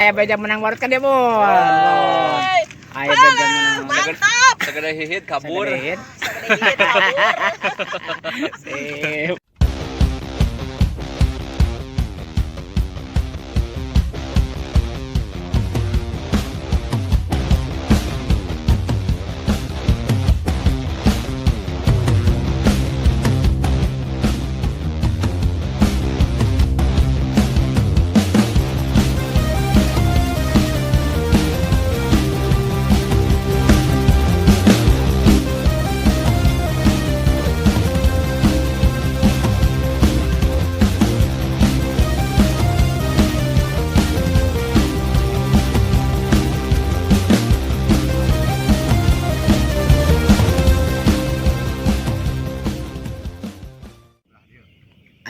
Aya beja menang barut kan dia, Bon. Aya beja menang. Mantap. Segede hihit kabur. Segede hihit. Segede hihit kabur. Sip.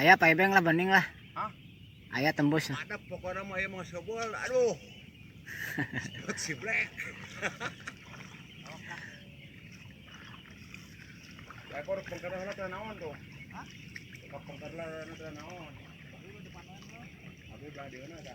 Aya Pak Ibeng lah bening lah. Hah? Aya tembus. Ada pokoknya mah mau sobol, aduh. Si Black. Ekor pengkerna teh naon tuh? Hah? Pengkerna teh naon? Abi belah dieuna tah.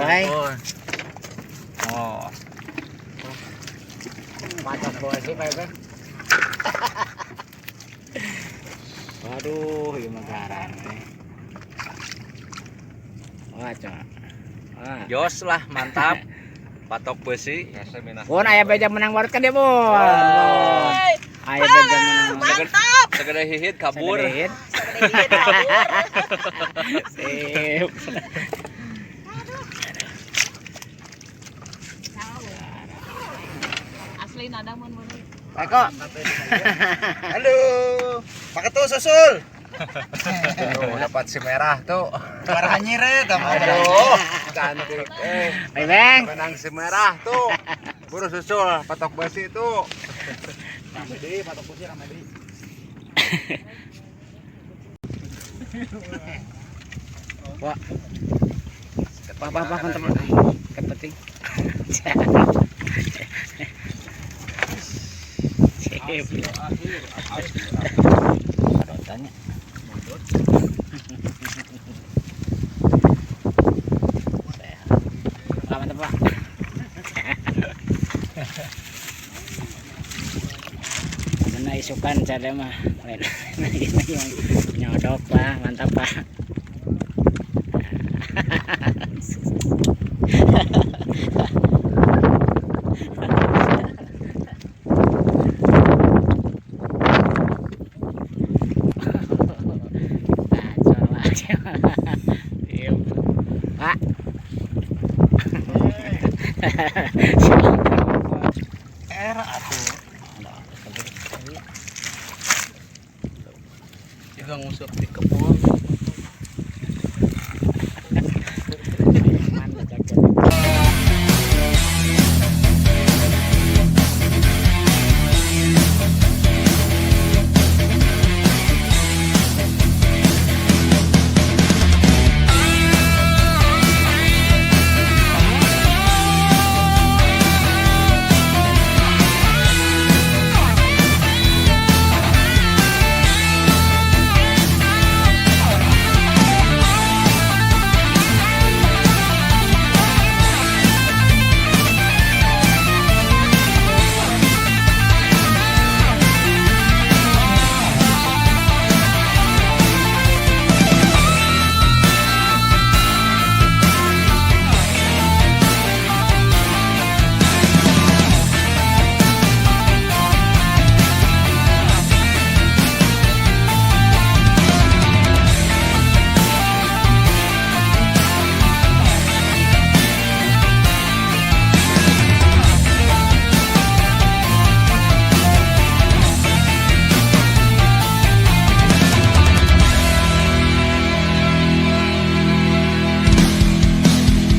Hai. Oh. Mantap banget sih Pak Ibeng. Waduh, ieu mah garang. Wah, coba. Wah. Jos lah, mantap. Patok besi. Bon, aya beja menang barut kan dia, Bon. Aya beja menang. Mantap. Segede hihit kabur. Segede hihit. Segede hihit kabur. Sip. Asli nada mun mun. Eko. Halo. Pak Ketua susul. Tuh, dapat si merah tuh. Merah nyire Aduh, cantik. Pak Ibeng. Menang si merah tuh. Buru susul patok besi tuh. Rame deui patok besi rame deui. Wah. Wah, wah, wah, mantap. Kepenting. Sip. Barotannya. Wah, mantap, Pak. Mana isukan cara mah. Nyodok, Pak. Mantap, Pak. Pak. Era atuh. Juga ngusuk di kebun.